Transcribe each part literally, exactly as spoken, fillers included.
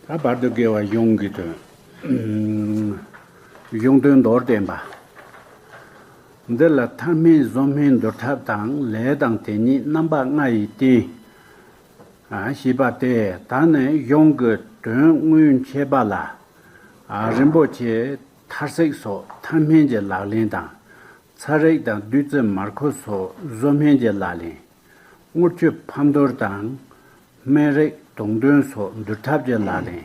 ད་བར་དུ་དགེ་བ་གཞུང་གི་དོན། གཞུང་དོན་མདོར་བསྟན་པ། འདི་ལ་ཐར་སྨོན་བཟོད་སྨོན་འདུལ་ཐབས་དང་ལས་དང་དེ་ཉིད་རྣམ་པ་ལྔ་ཡི་རྟེན། ཞེས་པ་སྟེ། ད་ནི་གཞུང་གི་དོན་དངོས་འཆད་པ་ལ། རིན་པོ་ཆེ་ཐར་ཚིག་སོགས་ཐར་སྨོན་གྱི་ལག་ལེན་དང་། ཚར་རིགས་དང་བདུད་རྩི་མར་ཁུ་སོགས་བཟོད་སྨོན་གྱི་ལག་ལེན། དངུལ་ཆུ་ཕབ་འདུལ་དང་། སྨན་རིགས་དུག་འདོན་སོགས་འདུལ་ཐབས་ཀྱི་ལག་ལེན།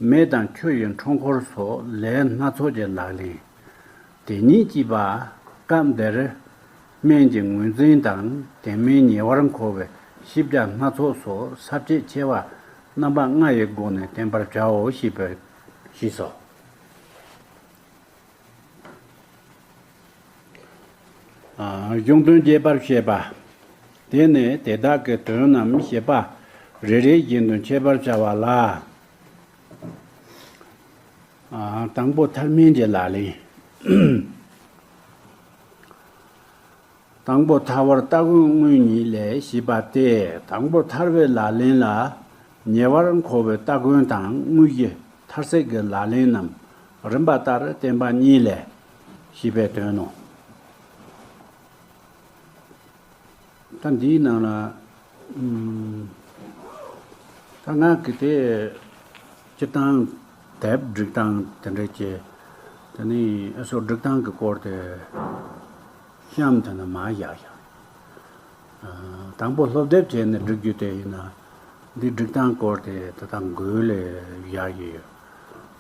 མེ་དང་ཆུ་ཡི་འཁྲུལ་འཁོར་སོགས་ལས་སྣ་ཚོགས་ཀྱི་ལག་ལེན། དེ་ཉིད་ཀྱིས་པ། སྐབས་འདིར་སྨན་གྱི་ངོས་འཛིན་དང་དེ་མིན་ཉེ་བར་མཁོ་བའི་ཤེས་བྱ་སྣ་ཚོགས་སོགས་ས་བཅད་ཆེ་བ་རྣམ་པ་ལྔ་ཡི་སྒོ་ནས་བསྟན་པར་བྱའོ་ཞེས་པ། ཞེས་སོ། གཞུང་དོན་རྒྱས་པར་བཤད་པ། དེ་ནས་དེ་དག་གི་དོན་རྣམས་བཤད་པ་རེ་རེ་བཞིན་དུ་འཆད་པར་བྱ་བ་ལ། དང་པོ་ཐར་སྨོན་གྱི་ལག་ལེན། དང་པོ་ཐར་བར་སྟ་གོན་དངོས་གཉིས་ལས་ཞེས་པ་སྟེ། དང་པོ་ཐར་བའི་ལག་ལེན་ལ་ཉེ་བར་མཁོ་བའི་སྟ་གོན་དང་དངོས་གཞི་ཐར་ཚིག་གི་ལག་ལེན་རྣམས་རིམ་པ་ལྟར་བསྟན་པ་གཉིས་ལས་ཞེས་པའི་དོན་ནོ། ད་འདིའི་ནང་ལ། ཨུམ། ད་ང་གི་དེ་སྤྱིར་བཏང་དེབ་སྒྲིག་སྟངས་དེ་འདྲ་བྱས། དེ་ནས་ཨ་སོ་སྒྲིག་སྟངས་ཀྱི་སྐོར་དེ་གཤམ་དེ་ན་མ་བཞག་བཞག། ཨ། དང་པོ་སློབ་དེབ་བྱས་ནས་སྒྲིག་རྒྱུ་དེ་ཡིན་ན། འདི་སྒྲིག་སྟངས་སྐོར་དེ་ད་ལྟ་འགོ་ལས་བཞག་གི་ཡོད།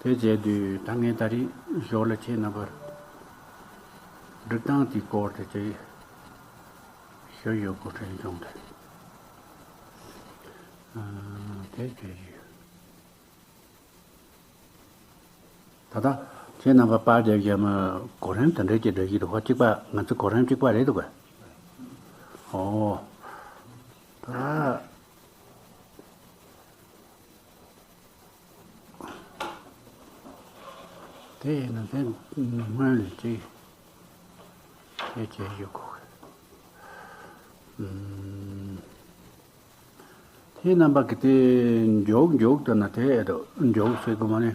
དེ་བྱས་དུས་ད་ངས་ད་རེས་ཞོར་ལ་ཁྱེད་རྣམ་པར་སྒྲིག་སྟངས་དེའི་སྐོར་དེ་ཅིག་ཞུ་ཡོད་དགོས་དྲན་བྱུང་སྟེ། ཨ། དེ་བྱས་ཡོད། ད་ལྟ་ཁྱེད་རྣམ་པ་པར་རྒྱབ་རྒྱབ་མ་གོ་རིམ་དེ་འདྲ་ཅིག་འདྲ་ཞིག་འདུག་ག་གཅིག་པ་ང་ཚོ་གོ་རིམ་གཅིག་པ་རེད་འདུག་ག་ཨོ། ད་དེ་ཡིན་ན་དེ་སྔོན་ལས་ཅིག་དེ་བྱས་ཡོད་གོ་གི་ཨུམ། དེ་རྣམ་པ་གི་དེ་མཇུག་མཇུག་དུ་ན་དེ་ཨེ་དོ་མཇུག་ཟེར་གི་མ་ནི།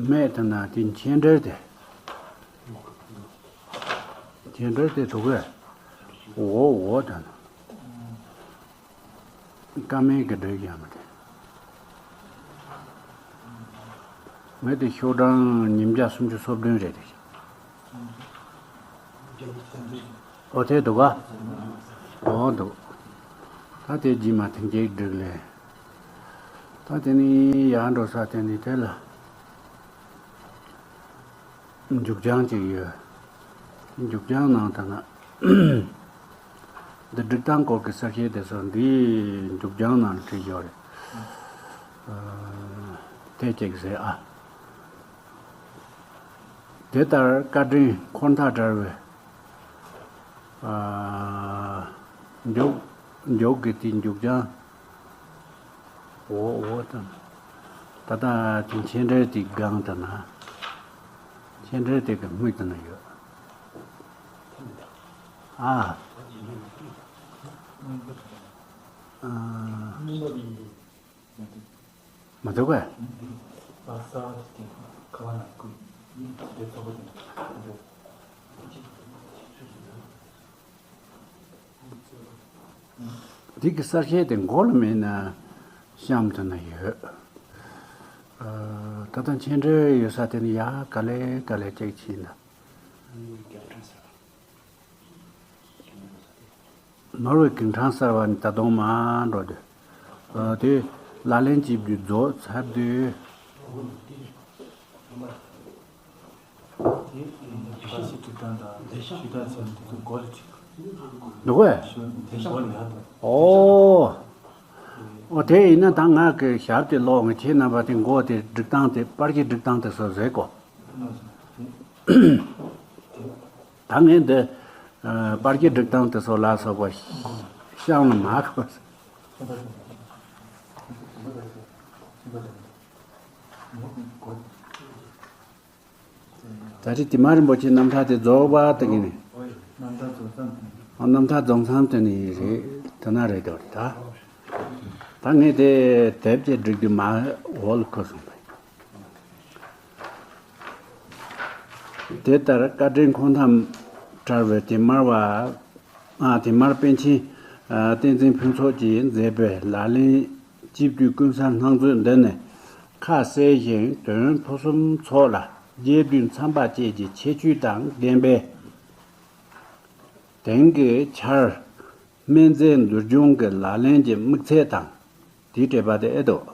སྨད་དུ་ན་དེ་མཆན་འགྲེལ་དེ། མཆན་འགྲེལ་དེ་དུ་གས། འོ་འོ་དུ་ན། བཀའ་མའི་གི་འགྲེལ་ཡང་མ་དེ། ངས་དེ་ཤོག་གྲངས་ཉིས་བརྒྱ་སུམ་ཅུ་སོ་བདུན་རེད་དེ། ཨོ་དེ་འདུག་ག་ཨོ་འདུག་ད་དེ་རྗེས་མ་ཐེངས་གཅིག་བསྒྲིགས་ལེ། ད་དེ་ནས་ཡར་འགྲོ་ས་དེ་ནས་དེ་ལ་མཇུག་བྱང་ཅིག་ཡོད། མཇུག་བྱང་ནང་ད་ན། འདི་སྒྲིག་སྟངས་སྐོར་གྱི་གསལ་བཤད་དེ་ཚོ་འདིའི་མཇུག་བྱང་ནང་བྲིས་ཡོད་རེད། ཨ། དེ་གཅིག་ཟེར་ཨ། དེ་ལྟར་བཀའ་དྲིན་འཁོར་མཐའ་བྲལ་བའི། ཨ། མཇུག་མཇུག་གི་དེ་མཇུག་བྱང་། འོ་འོ་དང་། ད་ལྟ་དེ་མཆན་འགྲེལ་དེ་སྒང་དང་ན། མཆན་འགྲེལ་དེ་གི་སྨད་དུ་ན་ཡོད། ཨ། ཨ། མ་འདུག་གས། འདི་གི་གསལ་བཤད་དེ་མགོ་ལ་མེད་ན་གཤམ་དུ་ན་ཡོད། ཨ། ད་ལྟ་མཆན་འགྲེལ་ཡོད་ས་དེ་ནི་ཡ་ག་ལེ་ག་ལེ་ཅིག་ཕྱིན་ན། ནོར་ཝེ་གུང་ཁྲན་གསར་བ་ནི་ད་དུང་མ་འགྲོ་དུས། ཨ། དེ་ལག་ལེན་བྱེད་རྒྱུ་རྫོགས་ཚར་དུས། འདུག་གས། ཨོ། ཨོ་དེ་ཡིན་ན་ད་ང་གི་ཞབས་དེ་ཀློག་ངས་ཁྱེད་རྣམ་པ་དེ་མགོ་དེ་སྒྲིག་སྟངས་དེ་པར་གྱི་སྒྲིག་སྟངས་དེ་ཚོ་བཟོས་གོ། ད་ངས་འདི་པར་གྱི་སྒྲིག་སྟངས་དེ་ཚོ་ལ་སོགས་པ་གཤམ་ལ་མ་གོ། ད་རེས་དེ་མ་རིན་པོ་ཆེ་རྣམ་ཐར་དེ་རྫོགས་པ་དེ་གི་ནི། རྣམ་ཐར་རྫོགས་མཚམས་དེ་ནི་རེད། དེ་ན་རེད་དོ་ད། ད་ངས་དེ་དེབ་ཅིག་སྒྲིག་དུས་མ་འོག་ལ་འཁོད་སོང་བས། དེ་ལྟར་བཀའ་དྲིན་ཁོང་ཐམ་བྲལ་བའི་དེ་མར་བ། ཨ། དེ་མར་པཎ་ཆེན་བསྟན་འཛིན་ཕུན་ཚོགས་ཀྱིས་མཛད་པའི་ལག་ལེན་བཅུ་བདུན་ཀུན་བཟང་སྣང་མཛོད་འདི་ནི། ཁ་གསལ་ཞིང་དོན་ཕུན་སུམ་ཚོགས་ལ། རྒྱས་བསྡུས་མཚམས་པ་བཅས་ཀྱི་ཁྱད་ཆོས་དང་ལྡན་པས། དེང་གི་ཆར་སྨན་རྫས་འདུལ་སྦྱོང་གི་ལག་ལེན་གྱི་དམིགས་ཚད་དང་། དེའི་འགྲེལ་པ་དེ་ཨེ་འདུག།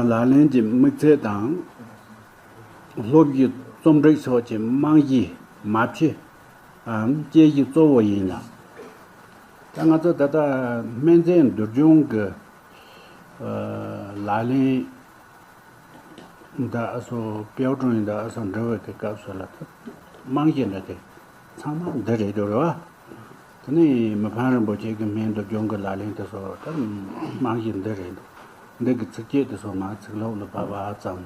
ལག་ལེན་གྱི་དམིགས་ཚད་དང་། སློབ་གཞི་རྩོམ་སྒྲིག་སོགས་ཀྱི་རྨང་གཞི་མ་ཕྱི་འམ་དཔྱད་གཞི་གཙོ་བོ་ཡིན་ལ། ད་ང་ཚོ་ད་ལྟ་སྨན་རྫས་འདུལ་སྦྱོང་གི་ལག་ལེན་འདི་ཨ་སོ་དཔེ་སྐྲུན་འདི་ཨ་སོ་འབྲི་བའི་གི་སྐབས་སུ་ལ་ད་རྨང་གཞི་འདི་དེ་ཚང་མ་འདི་རེད་འདུག་རེད་བ། དེ་ནས་མི་ཕམ་རིན་པོ་ཆེ་གི་སྨན་འདུལ་སྦྱོང་གི་ལག་ལེན་དེ་ཚོ་ད་རྨང་གཞི་འདི་རེད་འདུག། འདི་གི་ཚིགས་བཅད་དེ་ཚོ་མ་ཚིག་ལྷུག་ལ་བབས་པ་ཙམ་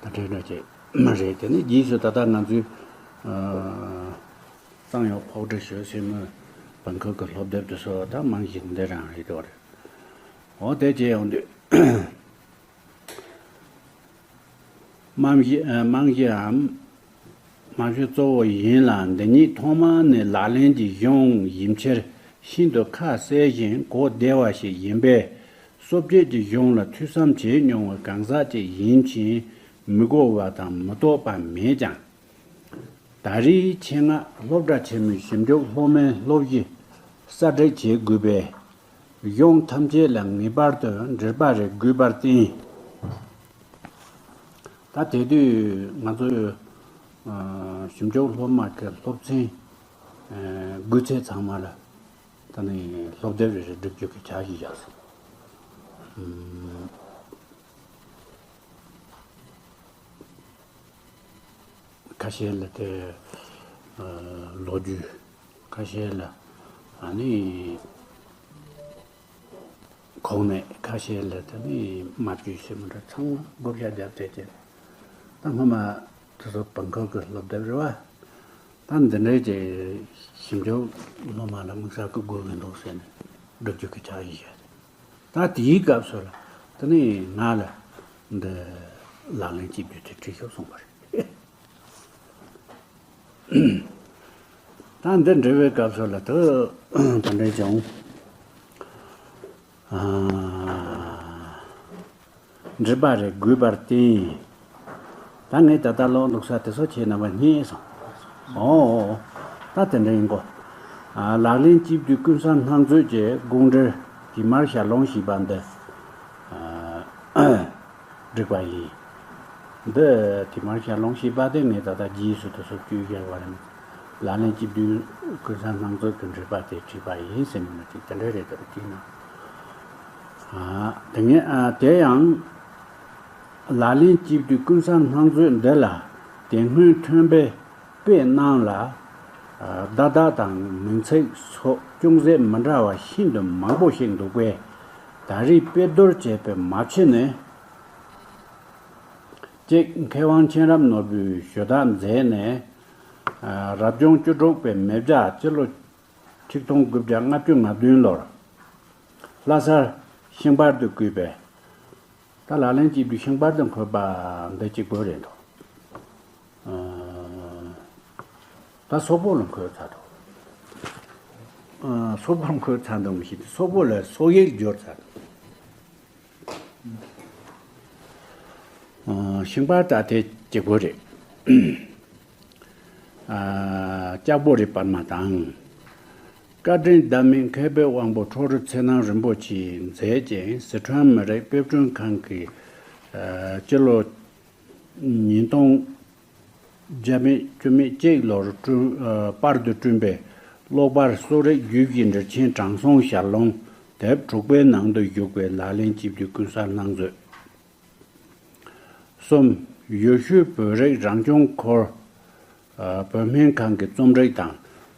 ད་འདྲ་འདྲ་ཅིག་མ་རེད། དེ་ནས་རྗེས་སུ་ད་ལྟ་ང་ཚོའི་གཙང་ཡོག་ཕོག་སྒྲིག་ཞོལ་སེ་མོ་བང་ཁོ་གི་སློབ་དེབ་དེ་ཚོ་ད་རྨང་གཞི་འདི་རང་རེད་འདུག་རེད། འོ་དེ་བྱས་ཡོང་དུས། རྨང་གཞི་རྨང་གཞིའམ་རྨང་གཞི་གཙོ་བོ་ཡིན་ལ། འདི་ཉིད་ཐོག་མ་ནས་ལག་ལེན་གྱི་གཞུང་ཡིན་ཕྱིར་ཤིན་ཏུ་ཁ་གསལ་ཞིང་གོ་བདེ་བ་ཞིག་ཡིན་པས། སོ་བརྒྱད་ཀྱི་གཞུང་ལ་ཐོས་བསམ་བྱེད་མྱོང་བའི་གང་ཟག་ཅིག་ཡིན་ཕྱིན་མི་གོ་བ་དང་མི་རྟོགས་པ་མེད་ཀྱང་། ད་རེས་ཆེད་མངགས་སློབ་གྲྭ་ཆེན་མོའི་ཞིབ་འཇུག་སློབ་མའི་སློབ་གཞི་གསར་སྒྲིག་བྱེད་དགོས་པས། གཞུང་ཐམས་ཅད་ལ་ངེས་པར་དུ་འགྲེལ་པ་རེ་དགོས་པར་བརྟེན། ད་དེ་དུས་ང་ཚོའི་ཞིབ་འཇུག་སློབ་མ་གི་སློབ་ཚན་དགོས་ཚད་ཚང་མ་ལ་ད་ནི་སློབ་དེབ་རེ་རེ་སྒྲིག་རྒྱུ་གི་འཆར་གཞི་བཞག་སོང་། ཁ་ཤས་ལ་དེ་ལོ་རྒྱུས། ཁ་ཤས་ལ་ཨ་ནི་གོང་ནས། ཁ་ཤས་ལ་དེ་ནི་མ་བཅུས་ཞེས་མི་འདྲ་ཚང་མ་བགོ་བཤའ་བརྒྱབ་བསྡད་ཀྱི། ད་སྔོན་མ་དེ་ཚོ་བང་ཁོ་གི་སློབ་དེབ་རེད་བ། ད་འདི་འདྲའི་ཅིག་ཞིབ་འཇུག་སློབ་མ་ལ་དམིགས་བསལ་གྱི་དགོས་ཀྱི་འདུག་ཟེར་ནས་སྒྲུབ་རྒྱུ་གི་འཆར་གཞི་བཞག་རེད། ད་དེའི་སྐབས་སུ་ལ་དེ་ནི་ང་ལ་འདི་ལག་ལེན་བྱེད་རྒྱུ་དེ་ཁྲིད་ཤོག་གསུངས་པ་རེད། ད་འདི་འབྲི་བའི་སྐབས་སུ་ལ་དུ་དེ་འདྲའི་ཀྱང་། འགྲེལ་པ་རེ་དགོས་པར་བརྟེན། ད་ངས་ད་ལྟ་ཀློག་འདུག་ས་དེ་ཚོ་བྱས་ན་བ་རྙེད་སོང་། ཨོ། ད་དེ་འདྲ་ཡིན་གོ། ལག་ལེན་བཅུ་བདུན་ཀུན་བཟང་སྣང་མཛོད་ཀྱི་དགོངས་འགྲེལ་དེ་མར་ཞལ་ལུང་ཞེས་པ་འདི་བསྒྲིགས་པ་ཡིན། འདི་དེ་མར་ཞལ་ལུང་ཞེས་པ་དེ་ངས་ད་ལྟ་རྗེས་སུ་དེ་ཚོ་བཅོས་བཞག་པ་རེད། ལག་ལེན་བཅུ་བདུན་ཀུན་བཟང་སྣང་མཛོད་ཀྱི་འགྲེལ་པ་དེ་བྲིས་པ་ཡིན་ཟེར་ནས་ཅིག་དེ་འདྲ་རེད་འདུག་དེ་ན། དེ་ངས་དེ་ཡང་ལག་ལེན་བཅུ་བདུན་ཀུན་བཟང་སྣང་མཛོད་འདི་ལ་དེ་སྔོན་ཐོན་པའི་དཔེ་རྣམས་ལ་བརྡ་དག་དང་མིང་ཚིག་སོགས་ཅུང་ཟད་མི་འདྲ་བ་ཤིན་ཏུ་མང་པོ་ཞིག་འདུག་པས། ད་རེས་དཔེ་བསྡུར་བྱས་པའི་མ་ཕྱི་ནས། གཅིག་མཁས་དབང་མཁྱེན་རབ་ནོར་བུས་ཞུ་དག་མཛད་ནས། རབ་བྱུང་བཅུ་དྲུག་པའི་མེ་བྱ་སྤྱི་ལོ་ཆིག་སྟོང་དགུ་བརྒྱ་ལྔ་བཅུ་ང་བདུན་ལོར་ལྷ་སར་ཤིང་པར་དུ་བརྐོས་པས། ད་ལག་ལེན་བཅུ་བདུན་ཤིང་པར་དུ་འཁོད་པ་འདི་གཅིག་པོ་རེད་འདུག། ད་སོག་པོ་ལ་འཁོད་ཚར་འདུག། སོག་པོར་འཁོད་ཚར་འདུག་མི་ཤེས་ཏེ་སོག་པོ་ལ་སོག་ཡིག་བསྒྱུར་ཚར་འདུག། ཤིང་པར་ད་དེ་གཅིག་པོ་རེད། ལྕགས་པོ་རི་པར་མ་དང་། བཀའ་དྲིན་ཟླ་མེད་མཁས་པའི་དབང་པོ་ཁྲོ་རུ་ཚེ་རྣམ་རིན་པོ་ཆེས་མཛད་ཅིང་། སི་ཁྲོན་མི་རིགས་དཔེ་སྐྲུན་ཁང་གིས་སྤྱི་ལོ་ཉིས་སྟོང་བརྒྱ་མེད་བཅུ་མེད་གཅིག་ལོར་བསྐྲུན། པར་དུ་བསྐྲུན་པའི་གློག་པར་གསོ་རིག་བརྒྱུད་ཀྱི་འགྲེལ་ཆེན་དྲང་སྲོང་ཞལ་ལུང་དེབ་དྲུག་པའི་ནང་དུ་བཞུགས་པའི་ལག་ལེན་བཅུ་བདུན་ཀུན་བཟང་སྣང་མཛོད། གསུམ། ཡུལ་ཤུལ་བོད་རིགས་རང་སྐྱོང་ཁུལ་བོད་སྨན་ཁང་གི་རྩོམ་སྒྲིག་དང་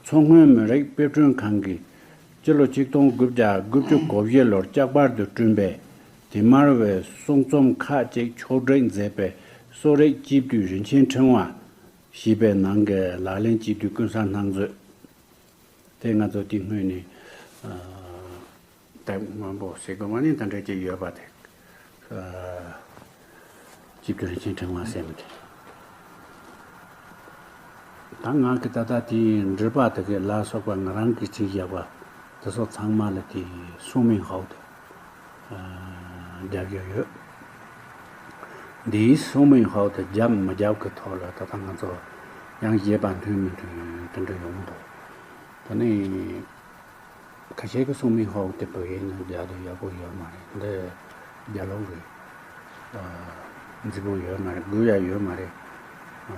མཚོ་སྔོན་མི་རིགས་དཔེ་སྐྲུན་ཁང་གིས་སྤྱི་ལོ་ཆིག་སྟོང་དགུ་བརྒྱ་དགུ་བཅུ་གོ་བཞི་ལོར་ལྕགས་པར་དུ་བསྐྲུན་པའི་ དེ་མར་བའི་གསུང་རྩོམ་ཁག་ཅིག་ཕྱོགས་སྒྲིག་མཛད་པའི་གསོ་རིག་སྤྱི་འཐུས་རིན་ཆེན་ཕྲེང་བ་ཞེས་པའི་ནང་གི་ལག་ལེན་སྤྱི་འཐུས་ཀུན་བཟང་སྣང་མཛོད། དེ་ང་ཚོ་དེ་སྔོན་ནས་ཨ་དེབ་མང་པོ་ཟེར་དགོས་མ་ནི་དེ་འདྲ་ཅིག་ཡོད་པ་དེ། ཨ་སྤྱི་འཐུས་རིན་ཆེན་ཕྲེང་བ་ཟེར་མི་དེ། ད་ང་གི་ད་ལྟ་དེའི་འགྲེལ་པ་དེ་གའི་ལ་སོགས་པ་ང་རང་གིས་བྲིས་བཞག་པ་དེ་ཚོ་ཚང་མ་ལ་དེའི་སུང་མིང་ཧའོ་དེ་རྒྱབ་ཡོད་ཡོད། འདིའི་སུང་མིང་ཧའོ་དེ་རྒྱབ་མི་རྒྱབ་ཀྱི་ཐོག་ལ་ད་ལྟ་ང་ཚོ་ཡང་བཞེད་པ་མཐུན་མི་མཐུན་དེ་འདྲ་ཡོང་འདུག། ད་ནི། ཁ་ཤས་ཀྱིས་སུང་མིང་ཧའོ་དེ་བོད་ཡིག་ནང་རྒྱག་དུས་ཡག་པོ་ཡོད་མ་རེད། འདི་རྒྱབ་ལོགས་རེད། ཨ་མཛེས་པོ་ཡོད་མ་རེད། དགོས་ཡ་ཡོད་མ་རེད། ཨ་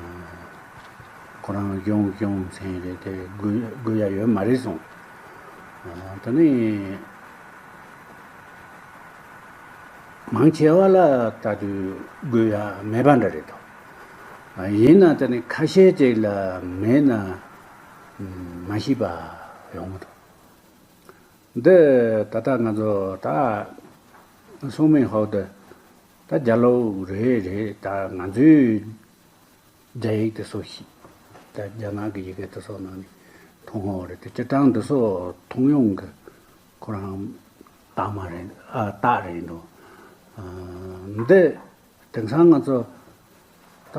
ཁོ་རང་གཞུང་གཞུང་མཚན་རེད་དེ་དགོས་དགོས་ཡ་ཡོད་མ་རེད་གསུངས། ཨ་ད་ནི་མང་ཆེ་བ་ལ་ལྟ་དུས་དགོས་ཡ་མེད་པ་འདྲ་རེད་དོ། ཨ་ཡིན་ན་ད་ནི་ཁ་ཤས་ཅིག་ལ་མེད་ན་མ་ཤེས་པ་ཡོང་གི་འདུག། འདི་ད་ལྟ་ང་ཚོ་ད་སུང་མིང་ཧའོ་དེ་ད་རྒྱབ་ལོགས་རེད་རེད། ད་ང་ཚོའི་རྒྱ་ཡིག་དེ་ཚོ་ཞིག་ད་རྒྱ་ནག་གི་ཡི་གེ་དེ་ཚོ་ནང་ནས་མཐོང་ཧོ་རེད་དེ། སྤྱིར་བཏང་འདི་ཚོ་མཐོང་ཡོང་གི་ཁོ་རང་རྟགས་མ་རེད། ཨ་རྟགས་རེད་འདུག། ཨ་འདི་དེང་སང་ང་ཚོ་ད་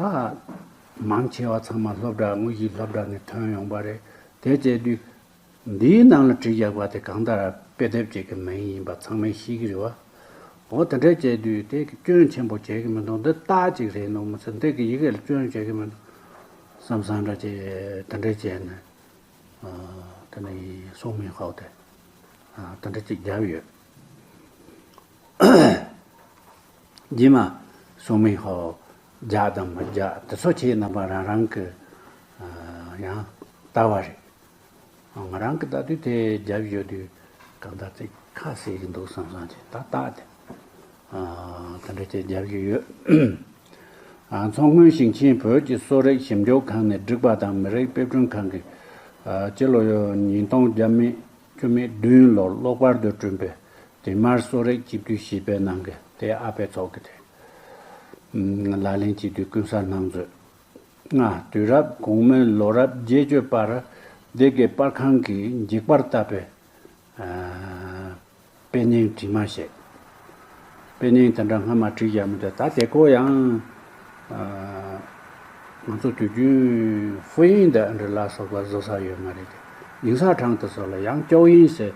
མང་ཆེ་བ་ཚང་མ་སློབ་གྲྭ་དངོས་གཞིའི་སློབ་གྲྭ་ནས་ཐོན་ཡོང་པ་རེད། དེ་བྱས་དུས་འདིའི་ནང་ལ་བྲིས་བཞག་པ་དེ་གང་ལྟར་དཔེ་དེབ་ཅིག་གི་མིང་ཡིན་པ་ཚང་མས་ཤེས་ཀྱི་རེད་བ། འོ་དེ་འདྲ་བྱས་དུས་དེ་གི་སྐྱོན་ཆེན་པོ་བྱེད་ཀྱི་མི་འདུག། འདི་རྟགས་ཅིག་རེད་འདུག་མི་ཚེ་འདི་གི་ཡི་གེ་ལ་སྐྱོན་བྱེད་ཀྱི་མི་འདུག་བསམ་བསམ་འདྲ་བྱས་དེ་འདྲ་བྱས་ནས་ཨ་དེ་ནས་སུང་མིང་ཧའོ་དེ་ཨ་དེ་འདྲ་ཅིག་བརྒྱབ་ཡོད། རྗེས་མ་སུང་མིང་ཧའོ་རྒྱག་དང་མི་རྒྱག་དེ་ཚོ་ཁྱེད་རྣམ་པ་རང་རང་གི་ཨ་ཡང་ལྟ་བ་རེད། ང་རང་གི་ལྟ་དུས་དེ་རྒྱབ་ཡོད་དུས་གང་ལྟར་ཚིག་ཁ་གསལ་གྱི་འདུག་བསམ་བསམ་བྱས་ད་རྟགས་དེ་ཨ་དེ་འདྲ་ཅིག་རྒྱབ་ཀྱི་ཡོད། ཨ་མཚོ་སྔོན་ཞིང་ཆེན་བོད་ཀྱི་གསོ་རིག་ཞིབ་འཇུག་ཁང་ནས་བསྒྲིགས་པ་དང་མི་རིགས་དཔེ་སྐྲུན་ཁང་གིས་ཨ་སྤྱི་ལོ་ཉིས་སྟོང་བརྒྱ་མེད་བཅུ་མེད་བདུན་ལོར་གློག་པར་དུ་བསྐྲུན་པའི་དེ་མར་གསོ་རིག་སྤྱི་འཐུས་ཞེས་པའི་ནང་གི་དེ་ཨ་ཕའི་ཚོགས་ཀྱི་དེ་ལག་ལེན་བྱེད་དུས་ཀུན་གསལ་སྣང་མཛོད། ལྔ། དུས་རབས་གོང་མའི་ལོ་རབས་བརྒྱད་ཅུའི་བར་སྡེ་དགེ་པར་ཁང་གིས་འཇིགས་པར་བཏབ་པའི་ཨ་དཔེ་རྙིང་བྲིས་མ་ཞིག། དཔེ་རྙིང་དེ་འདྲ་སྔ་མ་བྲིས་ཡ་མི་འདུག། ད་དེ་ཁོ་ཡང་ཨ་ང་ཚོ་དུས་རྒྱུན་ཧྥུ་ཡིན་དེ་འདྲ་ལ་སོགས་པ་བཟོ་ས་ཡོད་མ་རེད་དེ། ཡིན་ས་གྲངས་དེ་ཚོ་ལ་ཡང་ཅའོ་ཡིན་ཟེར་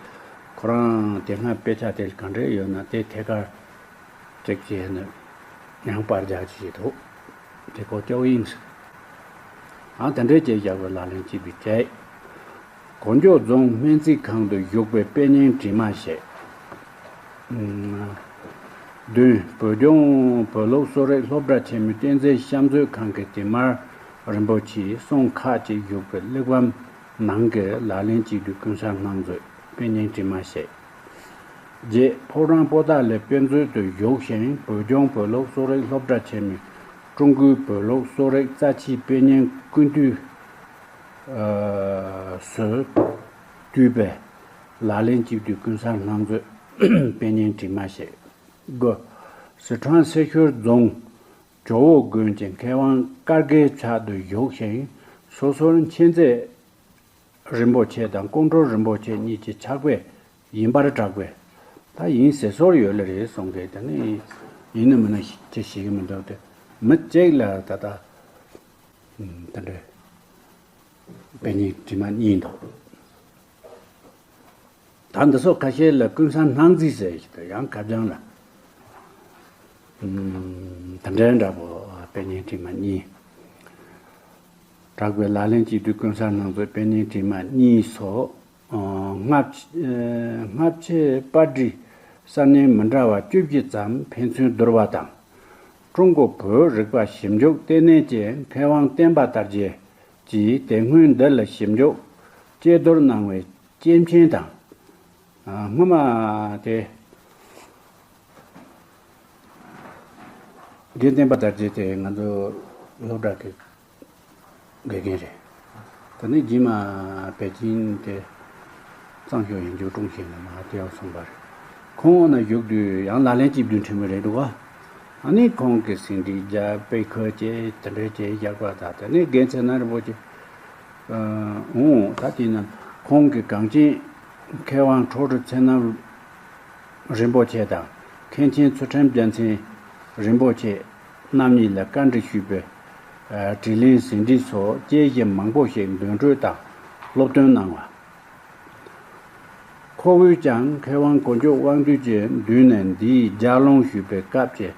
ཁོ་རང་དེ་སྔ་དཔེ་ཆ་དེ་ག་འདྲས་ཡོད་ན་དེ་ཐད་ཀར་ཅིག་བྱས་ནས་ཡང་པར་རྒྱག་ཅིག་བྱེད་ཐུབ། དེ་ཁོ་ཅའོ་ཡིན་ཟེར། ཨ་དེ་འདྲའི་བྱས་བཞག་པའི་ལག་ལེན་བྱེད་པའི་གྲས། གོ་འཇོ་རྫོང་སྨན་རྩིས་ཁང་དུ་བཞུགས་པའི་དཔེ་རྙིང་བྲིས་མ་ཞིག། བདུན། བོད་ལྗོངས་བོད་ལུགས་གསོ་རིག་སློབ་གྲྭ་ཆེན་མོའི་བསྟན་འཛིན་བཤམས་མཛོད་ཁང་གི་དེ་མར་རིན་པོ་ཆེའི་གསུང་ཁག་ཅིག་བཞུགས་པའི་གླེགས་བམ་ནང་གི་ལག་ལེན་བྱེད་དུས་ཀུན་གསལ་སྣང་མཛོད་དཔེ་རྙིང་བྲིས་མ་ཞིག། བརྒྱད། ཕོ་བྲང་པོ་ཏཱ་ལའི་དཔེ་མཛོད་དུ་བཞུགས་ཤིང་བོད་ལྗོངས་བོད་ལུགས་གསོ་རིག་སློབ་གྲྭ་ཆེན་མོའི་ཀྲུང་གོའི་བོད་ལུགས་གསོ་རིག་རྩ་ཆེའི་དཔེ་རྙིང་ཀུན་བཏུས་སུ་བསྡུས་པའི་ལག་ལེན་བྱེད་དུས་ཀུན་གསལ་སྣང་མཛོད་དཔེ་རྙིང་བྲིས་མ་ཞིག། དགུ། སི་ཁྲོན་སེར་ཤུལ་རྫོང་ཇོ་བོ་དགོན་གྱི་མཁས་དབང་བཀའ་བརྒྱའི་ཕྱག་ཏུ་བཞུགས་ཤིང་སོ་སོར་མཁྱེན་བརྩེ་རིན་པོ་ཆེ་དང་ཀོང་སྤྲུལ་རིན་པོ་ཆེ་གཉིས་ཀྱི་ཕྱག་དཔེ་ཡིན་པར་གྲགས་པས། ད་ཡིན་ཟེར་སྲོལ་ཡོད་ལེ་རེད་གསུང་གི། དེ་ནི་ཡིན་ནི་མིན་ནི་ཅི་ཤེས་ཀྱི་མི་འདུག་སྟེ། མི་གཅིག་ལ་ད་ལྟ་ད་འདྲ་དཔེ་རྙིང་བྲིས་མ་གཉིས་འདུག། ད་འདི་ཚོ་ཁ་ཤས་ལ་ཀུན་བཟང་སྣང་མཛེས་ཟེར་ཞིག་དང་ཡང་ཁ་བྱང་ལ་ཨུམ་དེ་འདྲའི་འདྲ་པོ་དཔེ་རྙིང་བྲིས་མ་གཉིས། གྲགས་པའི་ལག་ལེན་གྱི་དུས་ཀུན་བཟང་སྣང་མཛོད་དཔེ་རྙིང་བྲིས་མ་གཉིས་སོགས། ཨ་སྔ་ཕྱི་ཨ་སྔ་ཕྱི་པར་བྲིས་ས་གནས་མི་འདྲ་བ་བཅུ་བཞི་ཙམ་ཕན་ཚུན་བསྡུར་བ་དང་། ཀྲུང་གོ་བོད་རིག་པ་ཞིབ་འཇུག་ལྟེ་གནས་ཀྱི་མཁས་དབང་བསྟན་པ་དར་རྒྱས་ཀྱིས་དེ་སྔོན་འདི་ལ་ཞིབ་འཇུག་དཔྱད་བསྡུར་གནང་བའི་དཔྱད་མཆན་དང་། ཨ་སྔོན་མ་དེ་རྒན་བསྟན་པ་དར་རྒྱས་དེ་ང་ཚོ་སློབ་གྲྭ་གི་དགེ་རྒན་རེད། ད་ནི་རྗེས་མ་པེ་ཅིན་དེ་གཙང་ཤོད་ཡིན་རྒྱུ་ཀྲུང་ཞིང་ལ་མ་དེ་ཡང་སོང་པ་རེད། ཁོང་འོ་ན་བཞུགས་དུས་ཡང་ལག་ལེན་གཅིག་བདུན་ཁྲིམས་མི་རེད་འདུག་ག་ཨ་ནི་ཁོང་གི་ཟིན་བྲིས་རྒྱ་དཔེ་ཁོ་བཅས་དེ་འདྲ་བཅས་བཞག་པ་དང་དེ་ནས་རྒན་ཚེ་ན་རིན་པོ་ཆེ་འོང་ད་དེ་ན་ཁོང་གི་གངས་ཅན་མཁས་དབང་ཁྲོ་ཁྲོ་ཚེ་ན་རིན་པོ་ཆེ་དང་མཁན་ཆེན་ཚུལ་ཁྲིམས་རྒྱལ་མཚན་རིན་པོ་ཆེ་རྣམ་གཉིས་ལ་བཀའ་འདྲི་ཞུས་པའི་དྲིས་ལན་ཟིན་བྲིས་སོགས་དཔྱད་གཞི་མང་པོ་ཞིག་འདོན་སྤྲོད་དང་སློབ་སྟོན་གནང་བ། ཁོ་བོས་ཀྱང་མཁས་དབང་གོ་འཇུག་དབང་འདུས་ཀྱི་མདུན་ནས་འདིའི་ལྗགས་ལུང་ཞུས་པའི་སྐབས་ཀྱི་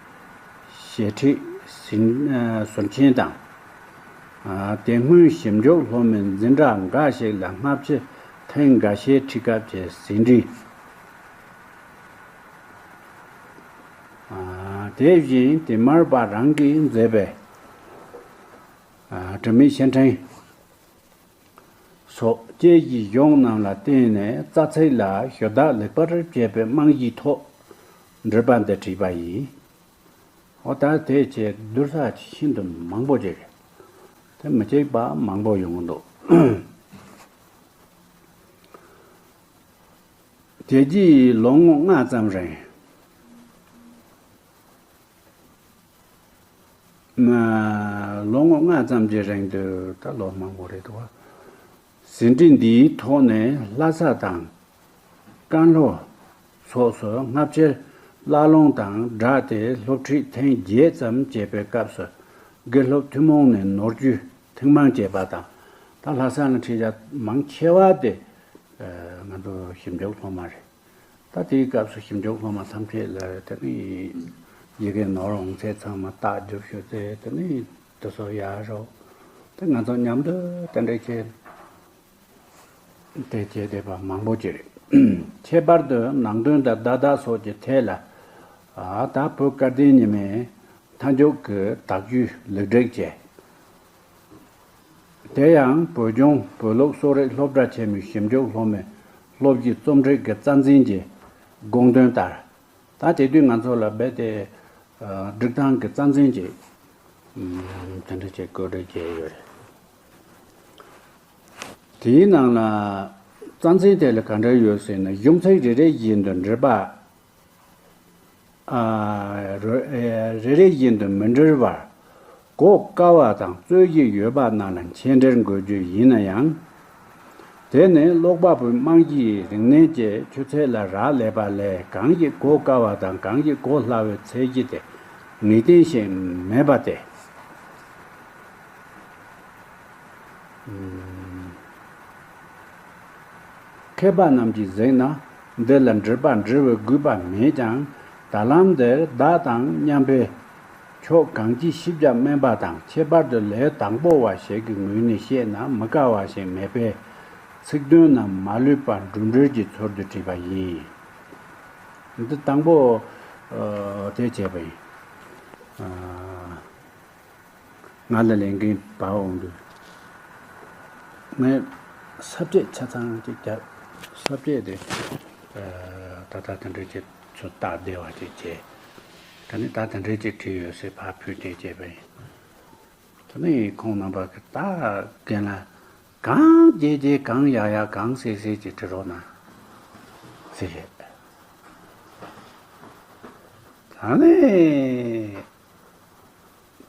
ཞལ་ཁྲིད་ཟིན་ཟུར་མཆན་དང་། དེ་སྔོན་ཞིབ་འཇུག་སློབ་མའི་འཛིན་གྲྭ་འགའ་ཞིག་ལ་སྔ་ཕྱི་ཐེངས་འགའ་ཤས་ཁྲིད་སྐབས་ཀྱི་ཟིན་བྲིས། དེ་བཞིན་དེ་མར་པ་རང་གིས་མཛད་པའི་དྲི་མེད་བཤེས་སྤྲིང་སོགས་དཔྱད་གཞིའི་གཞུང་རྣམས་ལ་བརྟེན་ནས་རྩ་ཚིག་ལ་ཞུ་དག་ལེགས་པར་བྱས་པའི་རྨང་གཞིའི་ཐོག་འགྲེལ་པ་འདི་བྲིས་པ་ཡིན། འོ་ད་དེ་བྱས་བསྡུར་ས་ཤིན་ཏུ་མང་པོ་ཅིག་རེད། དེ་མི་གཅིག་པ་མང་པོ་ཡོང་གི་འདུག་དེ་རྗེས་ལོ་ངོ་ལྔ་ཙམ་རིང་། ལོ་ངོ་ལྔ་ཙམ་གྱི་རིང་དུ་ད་ལོ་མང་པོ་རེད་འདུག་བ། ཟིན་བྲིས་འདིའི་ཐོག་ནས་ལྷ་ས་དང་ཀན་ལྷོ་སོགས་སུ་སྔ་ཕྱིར་བཀླགས་ལུང་དང་སྦྲགས་ཏེ་སློབ་ཁྲིད་ཐེངས་བརྒྱད་ཙམ་བྱས་པའི་སྐབས་སུ་དགེ་སློབ་ཐུན་མོང་ནས་ནོར་བཅུད་ཐེངས་མང་བྱས་པ་དང་། ད་ལྷ་ས་ལ་ཁྲིད་ཡ་མང་ཆེ་བ་དེ་ང་ཚོ་ཞིབ་འཇུག་སློབ་མ་རེད། ད་དེའི་སྐབས་སུ་ཞིབ་འཇུག་སློབ་མ་ཐམས་ཅད་ལ་དེ་ནི་ཡི་གེ་ནོར་འོང་ཚད་ཚང་མ་རྟགས་བསྒྱུར་ཞུ་ཚེ་དེ་ནི་དེ་ཚོ་ཡག་རོགས། དེ་ང་ཚོ་མཉམ་དུ་དེ་འདྲ་བྱས་དེ་བྱས་བསྡད་པ་མང་པོ་ཅིག་རེད། ཁྱད་པར་དུ་ནང་དོན་དང་བརྡ་དག་སོགས་ཀྱི་ཐད་ལ་ད་བོད་སྐལ་ལྡན་ཉི་མའི་མཐའ་མཇུག་གི་དག་བཅུད་ལེགས་སྒྲིག་བྱས། དེ་ཡང་བོད་ལྗོངས་བོད་ལུགས་གསོ་རིག་སློབ་གྲྭ་ཆེན་མོའི་ཞིབ་འཇུག་སློབ་མའི་སློབ་གཞི་རྩོམ་སྒྲིག་གི་རྩ་འཛིན་གྱི་དགོངས་དོན་ལྟར། ད་དེ་དུས་ང་ཚོ་ལ་རྦད་དེ་སྒྲིག་སྟངས་ཀྱི་རྩ་འཛིན་གྱི་དེ་འདྲ་བྱས་བཀོད་སྒྲིག་བྱས་ཡོད་རེད། དེའི་ནང་ལ་རྩ་འཛིན་དེ་ལ་ག་འདྲ་ཡོད་ཟེར་ན་གཞུང་ཚིག་རེ་རེ་བཞིན་དུ་འགྲེལ་པ། རེ་རེ་བཞིན་དུ་མི་འབྲེལ་བར་གོ་དཀའ་བ་དང་རྩོད་གཞི་ཡོད་པ་རྣམས་ལ་མཆན་འགྲེལ་འགོད་རྒྱུ་ཡིན་ན་ཡང་། དེ་ནི་ཀློག་པ་པོའི་རྨང་གཞིའི་རིག་གནས་ཀྱི་ཆུ་ཚད་ལ་རག་ལས་པ་ལས་གང་ཞིག་གོ་དཀའ་བ་དང་གང་ཞིག་གོ་སླ་བའི་ཚད་གཞི་དེ་ངེས་གཏན་ཞིག་མེད་པ་སྟེ། མཁས་པ་རྣམས་ཀྱིས་གཟིགས་ན་འདི་ལ་འགྲེལ་པ་འབྲི་བའི་དགོས་པ་མེད་ཀྱང་ད་ལམ་འདིར་བདག་དང་མཉམ་པའི་ཕྱོགས་གང་ཅིའི་ཤེས་བྱ་དམན་པ་དང་ཁྱད་པར་དུ་ལས་དང་པོ་བ་ཞིག་གི་ངོས་ནས་བཤད་ན་མི་དཀའ་བ་ཞིག་མེད་པས་ཚིག་དོན་རྣམས་མ་ལུས་པ་འགྲུབ་འབྲེལ་གྱི་ཚུལ་དུ་བྲིས་པ་ཡིན། འདི་དང་པོ་དེ་བྱས་པ་ཡིན། ང་ལ་ལས་འགན་བབས་འོང་དུས། ངས་ས་བཅད་ཆ་ཚང་ཅིག་བརྒྱབ། ས་བཅད་དེ་ད་ལྟ་དེ་འདྲའི་ཅིག་ཚུར་བལྟ་བདེ་བ་ཅིག་བྱས། ད་ནི་ད་དེ་འདྲའི་ཅིག་བྲིས་ཡོད་ཟེར་ཕར་ཕུལ་དེ་བྱས་པ་ཡིན། ད་ནི་ཁོང་རྣམ་པ་གི་ད་རྒན་ལ་གང་རྒྱས་རྒྱས་གང་ཡག་ཡག་གང་གསལ་གསལ་ཅིག་བྲི་རོགས་གནང་ཟེར་བཤད། ད་ནི།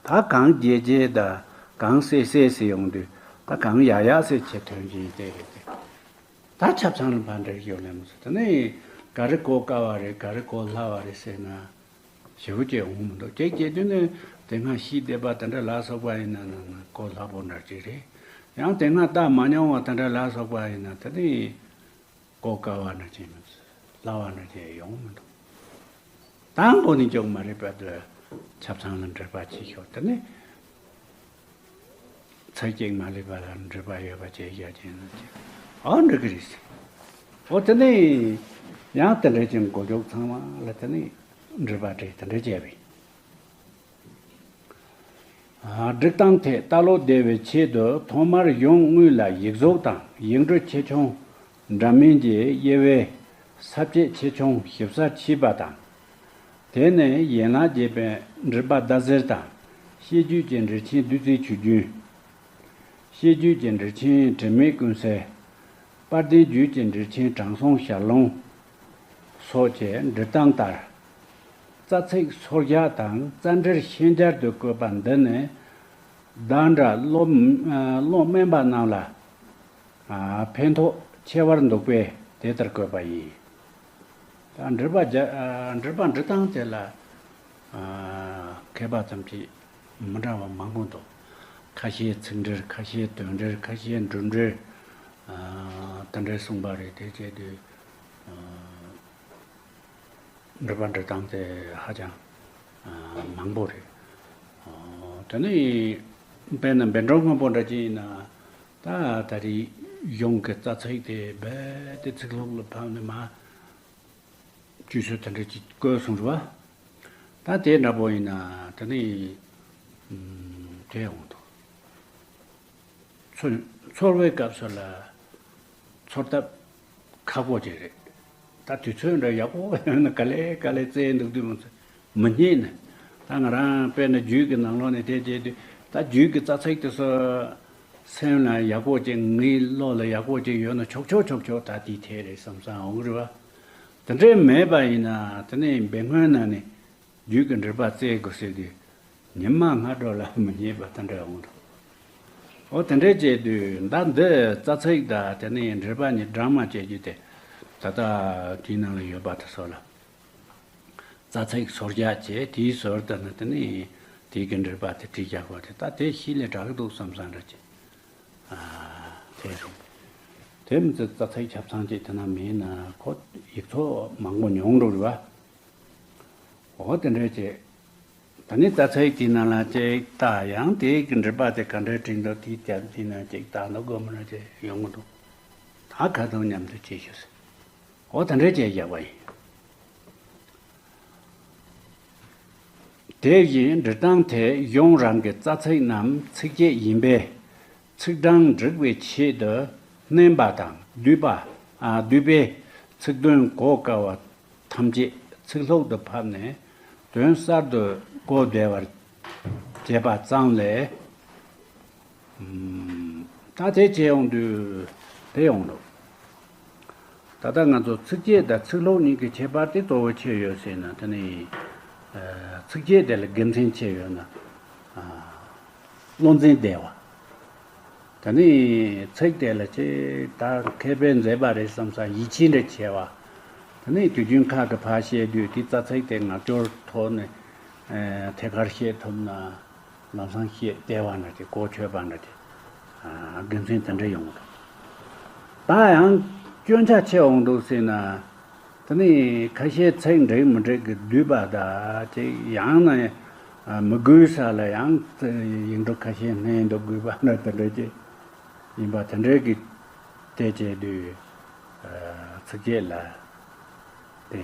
ད་གང་རྒྱས་རྒྱས་དང་གང་གསལ་གསལ་ཟེར་ཡོང་དུས་ད་གང་ཡག་ཡག་ཟེར་བྱེད་དོན་གྱི་དེ་རེད་དེ། ད་ཆབ་ཚང་ལ་ཕར་འགྲེལ་ཡོད་ལེ་མོ་ཟེར་དེ་ནས་ག་རེ་གོ་དཀའ་བ་རེད་ག་རེ་གོ་སླ་བ་རེད་ཟེར་ན་ཞེ་པོ་ཅིག་འོང་མི་འདུག་དེ་སྐྱེ་དུས་ནས་དེ་སྔ་ཤེས་བསྡད་པ་དེ་འདྲ་ལ་སོགས་པ་ཡིན་ན་ན་ན་གོ་སླ་པོ་འདྲ་ཅིག་རེད། ཡང་དེ་སྔ་བལྟ་མ་མྱོང་བ་དེ་འདྲ་ལ་སོགས་པ་ཡིན་ན་དེ་ནས། གོ་དཀའ་བ་ནི་ཅི་མི་སླ་བ་ནི་ཅི་ཡོང་མི་འདུག་དང་པོ་ནི་ཅུང་མ་རིག་པ་དེ་ཆབ་ཚང་ལ་འགྲེལ་པ་བྱེད་ཤོག་དེ་ནི་ཚིག་གཅིག་མ་ལུས་པ་ལ་འགྲེལ་པ་ཡོད་པ་བྱེད་ཡ་ཅན་ནི་ཅི་ཨོ་འགྲིག་གི་རེད་ཟེར། ཨོ་དེ་ནི་ཡང་དེ་འདྲ་ཅན་གོ་རྒྱུག་ཚང་མ་ལ་དེ་ནི་འགྲེལ་པ་བྲིས་དེ་འདྲ་བྱས་པས། སྒྲིག་སྟངས་ཐད་ལྟ་ཀློག་བདེ་བའི་ཆེད་དུ་ཐོག་མར་གཞུང་དངོས་ལ་ཡིག་གཟུགས་དང་ཡིག་འབྲུ་ཆེ་ཆུང་འདྲ་མིན་གྱི་དབྱེ་བའི་ས་བཅད་ཆེ་ཆུང་ཞིབ་གསལ་ཕྱེས་པ་དང་། དེ་ནས་ཡན་ལག་བརྒྱད་པའི་འགྲེལ་པ་ཟླ་ཟེར་དང་བཤད་རྒྱུད་ཀྱི་འགྲེལ་ཆེན་བདུད་རྩིའི་ཆུ་རྒྱུན། བཤད་རྒྱུད་ཀྱི་འགྲེལ་ཆེན་དྲི་མེད་ཀུན་གསལ། དཔལ་ལྡན་རྒྱུད་ཀྱི་འགྲེལ་ཆེན་དྲང་སྲོང་ཞལ་ལུང་། སོགས་ཀྱི་འབྲི་སྟངས་ལྟར། རྩ་ཚིག་སོར་བཞག་དང་རྩ་འགྲེལ་ཤན་སྦྱར་དུ་བཀོད་པ་འདི་ནི། བདག་འདྲ་བློ་བློ་དམན་པ་རྣམས་ལ་ཕན་ཐོགས་ཆེ་བར་འདུག་པས་དེ་ལྟར་བཀོད་པ་ཡིན། ད་འབྲི་པ་རྒྱ་འབྲི་པ་འབྲི་སྟངས་དེ་ལ་མཁས་པ་ཙམ་གྱིས་མི་འདྲ་བ་མང་པོ་འདུག་ཁ་ཤས་ཚིག་འགྲེལ། ཁ་ཤས་དོན་འགྲེལ། ཁ་ཤས་འབྲུ་འགྲེལ། དེ་འདྲའི་གསུངས་པ་རེད། དེ་བྱས་དུས། འབྲི་པ་འབྲི་སྟངས་དེ་ཧ་ཅང་མང་པོ་རེད། དེ་ནས་དཔེར་ན་བཻ་ཌཱུརྱ་སྔོན་པོ་འདྲ་ཅིག་ཡིན་ན། ད་ད་རེས་གཞུང་གི་རྩ་ཚིག་དེ་རྦད་དེ་ཚིག་ལྷུག་ལ་ཕབ་ནས་མར་བཅུད་སྲོལ་དེ་འདྲ་ཅིག་བཀོད་སོང་རེད་བ། ད་དེ་འདྲ་པོ་ཡིན་ན་དེ་ནས་དེ་ཡོང་འདུག་ཚོ་ཚོར་བའི་སྐབས་སུ་ལ་ཚོར་སྟབས་ཁག་པོ་ཅིག་རེད། ད་དུས་ཚོད་འདྲ་ཡག་པོ་ཡོད་ན་ག་ལེ་ག་ལེ་བཙལ་འདུག་དུས་མི་ཚེ་མི་རྙེད་ནས། ད་ང་རང་དཔེར་ན་རྒྱུད་ཀྱི་ནང་ལོགས་ནས་དེ་བྱས་དུས། ད་རྒྱུད་ཀྱི་རྩ་ཚིག་དེ་ཚོ་སེམས་ལ་ཡག་པོ་ཅིག་ངའི་བློ་ལ་ཡག་པོ་ཅིག་ཡོད་ན་ཆོག་ཆོག་ཆོག་ཆོག་ད་དེ་འཐད་རེད་བསམ་བསམ་འོང་གི་རེད་བ། དེ་འདྲས་མེད་པ་ཡིན་ན་དེ་ནས་དཔེ་མཁན་ནང་ནས་རྒྱུད་ཀྱི་འགྲེལ་པ་བཙལ་དགོས་ཟེར་དུས། ཉི་མ་སྔ་དྲོ་ལ་མི་རྙེད་པ་དེ་འདྲ་འོང་འགྲོ། འོ་དེ་འདྲས་བྱས་དུས་ད་འདི་རྩ་ཚིག་དང་དེ་ནས་འགྲེལ་པ་གཉིས་སྦྲགས་མ་བྱས་རྒྱུ་དེ། ད་ལྟ་དེའི་ནང་ལ་ཡོད་པ་དེ་ཚོ་ལ་རྩ་ཚིག་སོར་བཞག་བྱས། དེའི་ཟུར་དུ་ནི་དེ་ནས་དེའི་གི་འགྲེལ་པ་དེ་བྲིས་བཞག་པ་དེ། ད་དེ་ཤེས་ལས་དྲག་གི་འདུག་བསམ་བསམ་འདྲ་ཅིག་དེ་རེད། དེ་མི་ཚད་རྩ་ཚིག་ཆ་ཚང་ཅིག་དེ་ན་མེད་ན་ཁོ་ཡིག་ཚོགས་མང་པོ་ཉུང་འགྲོ་རེད་བ། འོ་དེ་འདྲས་བྱས། ད་ནི་རྩ་ཚིག་དེའི་ནང་ལ་ཅིག་ལྟ། ཡང་དེའི་གི་འགྲེལ་པ་དེ་ག་འདྲས་བྲིས་འདུག་དེའི་རྒྱབ་དེའི་ནང་ཅིག་ལྟ་ན་དགོས་མི་ན་ཅིག་ཡོང་གི་འདུག་ད་ཁ་ཐུག་མཉམ་དུ་བྱེད་ཤོག་ཟེར། འོ་དེ་འདྲས་བྱས་བཞག་པ་ཡིན། དེ་བཞིན་འབྲི་སྟངས་དེ་གཞུང་རང་གི་རྩ་ཚིག་རྣམས་ཚིགས་བཅད་ཡིན་པས། ཚིག་གྲངས་འགྲིག་པའི་ཆེད་དུ་བསྣན་པ་དང་བསྡུས་པ། ཨ། བསྡུས་པས་ཚིག་དོན་གོ་དཀའ་བ་ཐམས་ཅད་ཚིག་ལྷུག་ཏུ་ཕབ་ནས་དོན་གསར་དུ་གོ་བདེ་བར་བྱས་པ་ཙམ་ལས། ཨམ། ད་དེ་བྱས་ཡོང་དུས་དེ་ཡོང་འདུག་ད་ལྟ་ང་ཚོ་ཚིགས་བཅད་དང་ཚིག་ལྷུག་གཉིས་ཀྱི་ཁྱད་པར་དེ་གཙོ་བོ་ཆེ་ཡོད་ཟེར་ན། དེ་ནི་ཚིགས་བཅད་དེ་ལ་དགེ་མཚན་ཆེ་ཡོད་ན་བློ་འཛིན་བདེ་བ། དེ་ནས་ཚིག་དེ་ལ་ཅིག་ད་མཁས་པས་མཛད་པ་རེད་བསམ་ས་ཡིད་ཆེས་འདྲ་ཆེ་བ། དེ་ནས་དུས་རྒྱུན་ཁ་གི་ཕར་བཤད་དུས་དེ་རྩ་ཚིག་དེ་ངག་སྦྱོར་ཐོག་ནས་ཐད་ཀར་བཤད་ཐུབ་ན། ལམ་སང་བཤད་བདེ་བ་འདྲ་དེ་གོ་ཆོད་པ་འདྲ་དེ། དགེ་མཚན་དེ་འདྲ་ཡོང་གི་འདུག་ད་ཡང་སྐྱོན་ཆ་ཆེ་འོང་འདུག་ཟེར་ན། དེ་ནི་ཁ་ཤས་ཚིག་འགྲིག་མི་འགྲིག་གི་བསྡུས་པ་དང་ཅིག་ཡང་ན་མི་དགོས་ས་ལ་ཡང་ཡིག་འབྲུ་ཁ་ཤས་བསྣན་འདུག་དགོས་པ་འདྲ་དེ་འདྲ་ཅིག་ཡིན་པ་དེ་འདྲའི་གི་དེ་བྱས་དུས། ཚིགས་བཅད་ལ་དེ་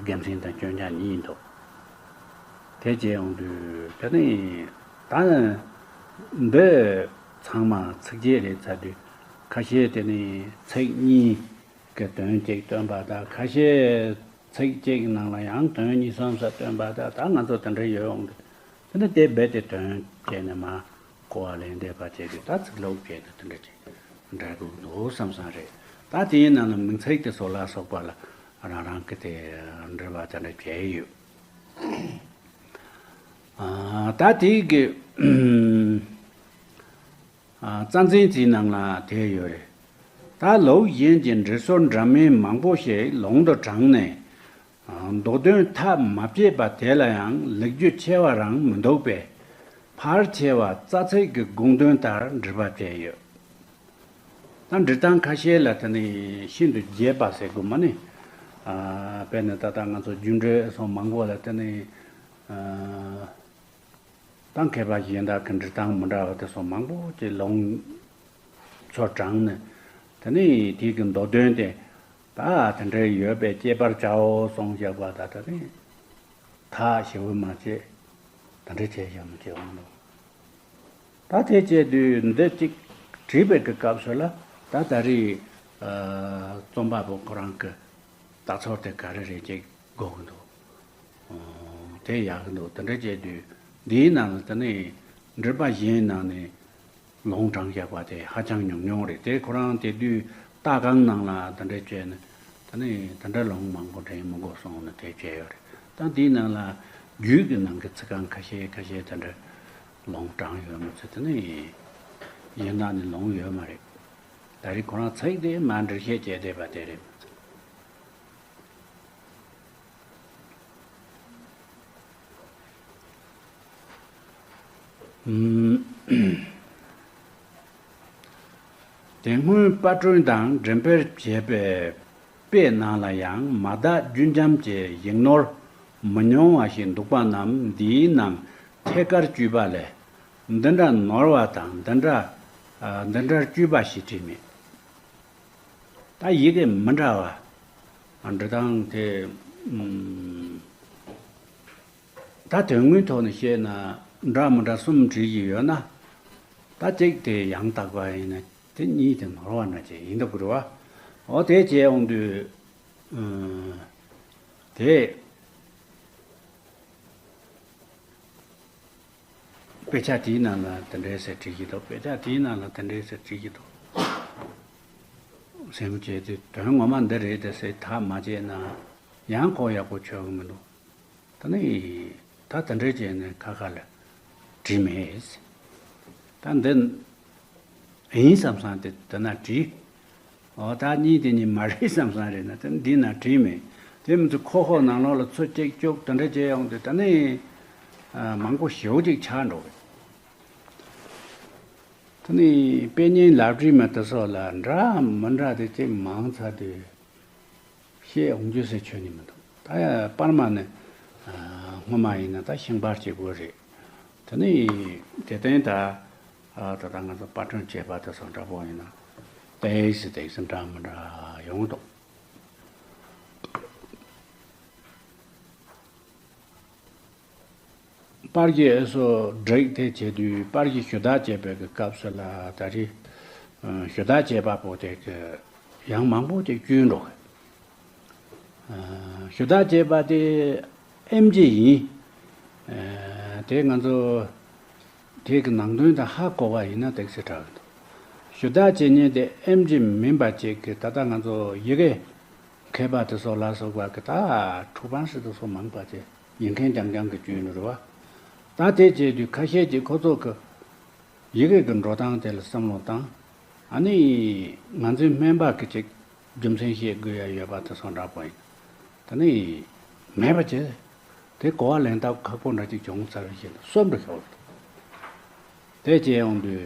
དགེ་མཚན་དང་སྐྱོན་ཆ་གཉིས་འདུག་དེ་བྱས་ཡོང་དུས་དེ་ནི་ད་འདི་ཚང་མ་ཚིགས་བཅད་རེད་ཚར་དུས། ཁ་ཤས་དེ་ནི་ཚིག་གཉིས་ཀྱི་དོན་གཅིག་སྟོན་པ་དང་། ཁ་ཤས་ཚིག་གཅིག་ནང་ལ་ཡང་དོན་གཉིས་གསུམ་ཙམ་སྟོན་པ་དང་། ད་ང་ཚོ་དེ་འདྲ་ཡོད་ཡོང་དུས། དེ་ནི་དེ་རྦད་དེ་དོན་བྱས་ནས་མ་གོ་བ་ལེན་བསྡད་པ་བྱས་དུས། ད་ཚིག་ལྷུག་བྱས་དུས་དེ་འདྲ་ཅིག་འདྲ་འདུག་འདུག་བསམ་བསམ་རེད། ད་དེའི་ནང་ལ་མིང་ཚིག་དེ་ཚོ་ལ་སོགས་པ་ལ་རང་རང་གི་དེ་འགྲེལ་པ་དེ་འདྲ་བྱས་ཡོད། ཨ། ད་དེའི་གི་ཨ། རྩ་འཛིན་དེའི་ནང་ལ་དེ་ཡོད་རེད། ད་ལུགས་གཞན་གྱི་འབྲི་སྲོལ་འདྲ་མིན་མང་པོ་ཞིག་ལུང་དུ་དྲངས་ནས། མདོ་དོན་ཐག་མ་བཅད་པ་དེ་ལ་ཡང་ལེགས་བཅོས་ཆེ་བ་རང་མི་འདུག་པས། ཕལ་ཆེ་བ་རྩ་ཚིག་གི་དགོངས་དོན་ལྟར་འགྲེལ་པ་བྱས་ཡོད། ད་འབྲི་སྟངས་ཁ་ཤས་ལ་དེ་ནི་ཤིན་ཏུ་རྒྱས་པ་ཟེར་དགོས་མ་ནི། ཨ། དཔེར་ན་ད་ལྟ་ང་ཚོ་རྒྱུ་འབྲས་སོགས་མང་པོ་ལ་དེ་ནི། ཨ། ད་མཁས་པ་གཞན་དག་གི་འབྲི་སྟངས་མི་འདྲ་བ་དེ་ཚོ་མང་པོ་ཅིག་ལུང་ཚོ་དྲངས་ནས། དེ་ནས་དེའི་གི་མདོ་དོན་དེ་ད་དེ་འདྲ་ཡོད་པས་དཔྱད་པར་བྱའོ་གསུངས་བཞག་པ་དང་། དེ་ནས་ཐག་ཞེ་པོ་མ་བཅད་དེ་འདྲ་བྱས་བཞག་མི་བྱེད་འོང་ལོ། ད་དེ་བྱས་དུས་འདི་གཅིག་བྲིས་པའི་གི་སྐབས་སུ་ལ་ད་ད་རེས་ཨ་རྩོམ་པ་པོ་ཁོ་རང་གི་ལྟ་ཚུལ་དེ་ག་རེ་རེད་ཅིག་དགོས་ཀྱི་འདུག་ཨོ། དེ་ཡག་གི་འདུག་དེ་འདྲ་བྱས་དུས་འདིའི་ནང་ལ་དེ་ནས་འགྲེལ་པ་གཞན་ནང་ནས་ལུང་དྲངས་བཞག་པ་དེ་ཧ་ཅང་ཉུང་ཉུང་རེད། དེ་ཁོ་རང་དེ་དུས་ལྟ་སྒང་ནང་ལ་དེ་འདྲ་བྱས་ནས་ ད་ནི་དེ་འདྲ་ལུང་མང་པོ་དྲན་མི་དགོས་སོང་ནས་དེ་བྱས་ཡོད་རེད། ད་འདིའི་ནང་ལ་རྒྱུད་ཀྱི་ནང་གི་ཚིག་རྐང་ཁ་ཤས་ཁ་ཤས་དེ་འདྲ་ལུང་དྲངས་ཡོད་མ་ཚད། ད་ནི་གཞན་དག་ནི་ལུང་ཡོད་མ་རེད། ད་རེས་ཁོ་རང་ཚིག་དེ་མར་འགྲེལ་བཤད་བྱས་བསྡད་པ་དེ་རེད། དེ་སྔོན་དཔར་སྐྲུན་དང་འགྲེམས་སྤེལ་བྱས་པའི་དཔེ་ནང་ལ་ཡང་མ་དག་རྒྱུན་འབྱམས་ཀྱི་ཡིག་ནོར་མི་ཉུང་བ་ཞིག་འདུག་པ་རྣམས་འདིའི་ནང་ཐད་ཀར་བཅུས་པ་ལས། འདི་འདྲ་ནོར་བ་དང་འདི་འདྲ་ཨ་འདི་འདྲར་བཅུས་པ་ཞེས་བྲིས་མེད། ད་ཡི་གེ་མི་འདྲ་བ་འབྲི་སྟངས་དེ། ཨམ། ད་དོན་དངོས་ཐོག་ནས་བཤད་ན་འདྲ་མི་འདྲ་གསུམ་བྲིས་ཀྱི་ཡོད་ན། ད་གཅིག་དེ་ཡང་དག་པ་ཡིན་ན་དེ་གཉིས་དེ་ནོར་བ་འདྲ་ཅིག་ཡིན་འདུག་གི་རེད་བ། འོ་དེ་བྱས་ཡོང་དུས། ཨ། དེ། དཔེ་ཆ་དེའི་ནང་ལ་དེ་འདྲའི་ཟེར་བྲིས་ཀྱི་འདུག་དཔེ་ཆ་དེའི་ནང་ལ་དེ་འདྲའི་ཟེར་བྲིས་ཀྱི་འདུག་ཟེར་མོ་བྱས་ཏེ་དོན་ངོ་མ་འདི་རེད་དེ་ཟེར་ཐག་མ་བཅད་ན་ཡང་ཁོ་ཡག་པོ་ཆོད་གི་མི་འདུག་ད་ནི་ད་དེ་འདྲའི་བྱས་ནས་ཁ་ཁ་ལ་བྲིས་མེད། ད་འདི་ཡིན་བསམ་བསམ་དེ་དེ་ན་བྲིས། འོ་ད་གཉིས་དེ་གཉིས་མ་རེད་བསམ་བསམ་རེད་ན་དེ་འདི་ན་བྲིས་མེད། དེ་མི་ཚོ་ཁོ་ཁོ་ནང་ལོགས་ལ་ཚོད་གཅིག་གཅོག་དེ་འདྲ་བྱས་ཡོང་དུས་ད་ནི་ཨ་མང་པོ་ཞེ་པོ་ཅིག་ཆགས་འགྲོ་གི། ད་ནི་དཔེ་རྙིང་ལག་བྲིས་མ་དེ་སོགས་ལ་འདྲ་མི་འདྲ་དེ་ཅིག་མང་ཚར་དུས། བཤད་འོང་རྒྱུ་ཟེར་ཆོད་ནི་མི་འདུག་ད་ཡ་པར་མ་ནི་ཨ་སྔོན་མ་ཡིན་ན་ད་ཤིང་པར་གཅིག་པོ་རེད། དེ་ནི་དེ་སྟེང་ད་ཨ་ད་ལྟ་ང་ཚོ་པར་སྐྲུན་བྱས་པ་དེ་སོགས་འདྲ་པོ་ཡིན་ན་ཏེག་སི་ཏེག་སི་འདྲ་མི་འདྲ་ཡོང་འདུག་པར་གྱི་ཨེ་སོ་བསྒྲིགས་དེ་བྱེད་དུས་པར་གྱི་ཞུ་དག་བྱེད་པའི་གི་སྐབས་སུ་ལ་ད་རེས་ཞུ་དག་བྱེད་པ་པོ་དེ་གི་ཡང་མང་པོ་ཅིག་བསྐྱོན་འགྲོ་གི། ཞུ་དག་བྱེད་པ་དེ་ཨེམ་ཆི་ཡིན། དེ་ང་ཚོ་དེ་གི་ནང་དོན་དང་ཧ་གོ་བ་ཡིན་ན་ཏེག་སི་དྲག་གི་འདུག་ཞུ་དག་བྱེད་མཁན་དེ་ཨེམ་ཆི་མིན་པ་ཅིག་གི་ད་ལྟ་ང་ཚོ་ཡི་གེ་མཁས་པ་དེ་ཚོ་ལ་སོགས་པ་གི་ད་འཁྲུག་པ་སྲིད་དུ་སོགས་མང་པ་ཅིག་ཡིན་མཁན་རྐྱང་རྐྱང་གི་བསྐྱོན་ནི་རེད་བ། ད་དེ་བྱེད་དུས་ཁ་ཤས་ཀྱིས་ཁོ་ཚོ་གི་ཡི་གེ་གི་འགྲོ་སྟངས་དེ་ལ་བསམ་བློ་བཏང་། ཨ་ནི་ང་ཚོའི་སྨན་པ་གི་ཅིག་རྒྱུ་མཚན་བཤད་དགོས་ཡ་ཡོད་པ་དེ་ཚོ་འདྲ་པོ་ཡིན། ད་ནི་མེད་པ་བྱས། དེ་གོ་བ་ལེན་སྟབས་ཁག་པོ་འདྲ་ཅིག་བྱུང་ཚར་བའི་ཞིག་ལ་སོབ་འགྲོ་ཤོར། དེ་བྱས་ཡོང་དུས།